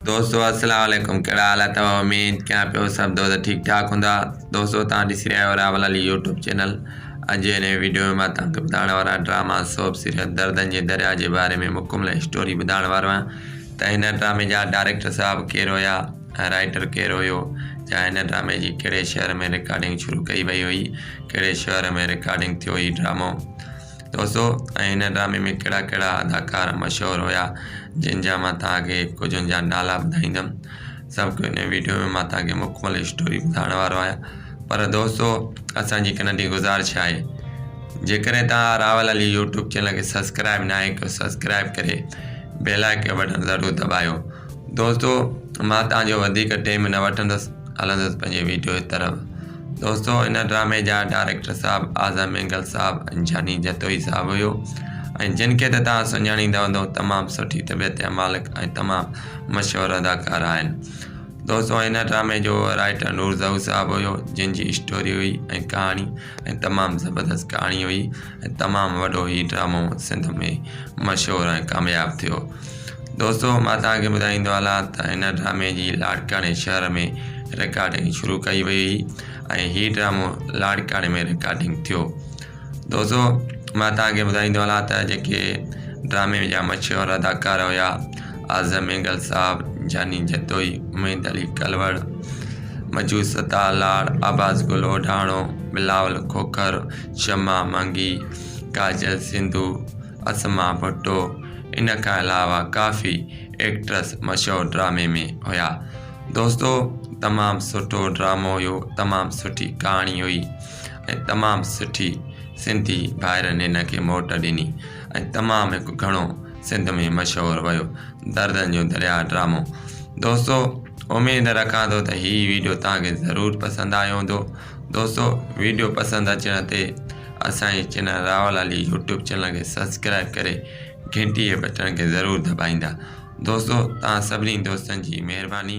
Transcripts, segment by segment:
دوستو السلام عليڪم ڪهڙا حال اٿو اميد ڪيان پيو سڀ دوست ٺيڪ ٺاڪ هوندا دوستو توهان ڏسي رهيا آهيو راول علي يوٽيوب چينل اڄ هن ويڊيو ۾ مان توهان کي ٻڌائڻ وارو آهيان ڊراما سوپ سيريل دردن جي دريا جي باري ۾ مڪمل اسٽوري ٻڌائڻ وارو آهيان ته هن ڊرامي جا ڊائريڪٽر صاحب ڪير هيا ۽ رائيٽر ڪير هيو يا هن ڊرامي جي ڪهڙي شهر ۾ رڪارڊنگ شروع ڪئي وئي هئي ڪهڙي شهر ۾ رڪارڊنگ ٿيو هي ڊرامو دوستو ۽ هن ڊرامي ۾ ڪهڙا ڪهڙا اداڪار مشهور هيا جن جا مان توهان کي ڪجهن جا نالا ٻڌائيندم سڀ ڪجهه هن ويڊيو ۾ مان توهان کي مڪمل اسٽوري ٻڌائڻ وارو آهيان پر دوستو اسان جي هڪ ننڍي گذارش آهي جيڪڏهن توهان راول علي يوٽيوب چينل کي سبسڪرائب ناهي ڪيو سبسڪرائب ڪري بيل آئڪن بٽڻ ضرور دٻايو دوستو مان توهان جو وڌيڪ ٽيم نه وٺندس هلندس پنهنجي ويڊيو جي طرف دوستو ان ڊرامي جا ڊائريڪٽر صاحب اعظم مينگل صاحب ۽ جاني جتوئي صاحب هيو ۽ جن کي ته توهان سڃاڻيندا هوندو تمام سٺي طبيعت جا مالڪ ۽ تمام مشهور اداڪار آهن دوستو ان ڊرامي جو رائٽر نور ضياء صاحب هيو جن جي اسٽوري هئي ۽ ڪهاڻي ۽ تمام زبردست ڪهاڻي هئي ۽ تمام وڏو هي ڊرامو سنڌ ۾ مشهور ۽ ڪامياب ٿيو دوستو مان توهان کي ٻڌائيندو هلان ته هن ڊرامي جي لاڙڪاڻي شهر ۾ رڪارڊنگ شروع ڪئي وئي هئي ۽ هي ڊرامو لاڙڪاڻي ۾ رڪارڊنگ ٿيو. دوستو مان توهان کي ٻڌائيندو هلان ته جيڪي ڊرامي جا مشهور اداڪار هيا اعظم مينگل صاحب، جاني جتوئي، اميد علي ڪلوڙ، مجو ستار لاڙ، عباس گل اوڍاڻو، بلاول کوکر، شمع منگي، ڪاجل سنڌو، اسما ڀٽو، ان کان علاوه ڪافي ايڪٽرس مشهور ڊرامي ۾ هيا دوستو تمام سٺو ڊرامو هيو تمام سٺي ڪهاڻي هئي ۽ تمام سٺي سنڌي ڀائرن هن کي موٽ ڏني ۽ تمام هڪ گهڻو سنڌ ۾ مشهور ويو دردن جو درياء ڊرامو دوستو اميد رکان ٿو ته هي ويڊيو توهان کي ضرور پسند آيو هوندو دوستو ويڊيو پسند اچڻ تي اسان جي channel Rawal Ali YouTube channel کي سبسڪرائب ڪري گهنٽي جي بٽڻ کي ضرور دٻائيندا دوستو توهان سڀني دوستن جي مهرباني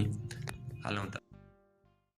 هلون ٿا.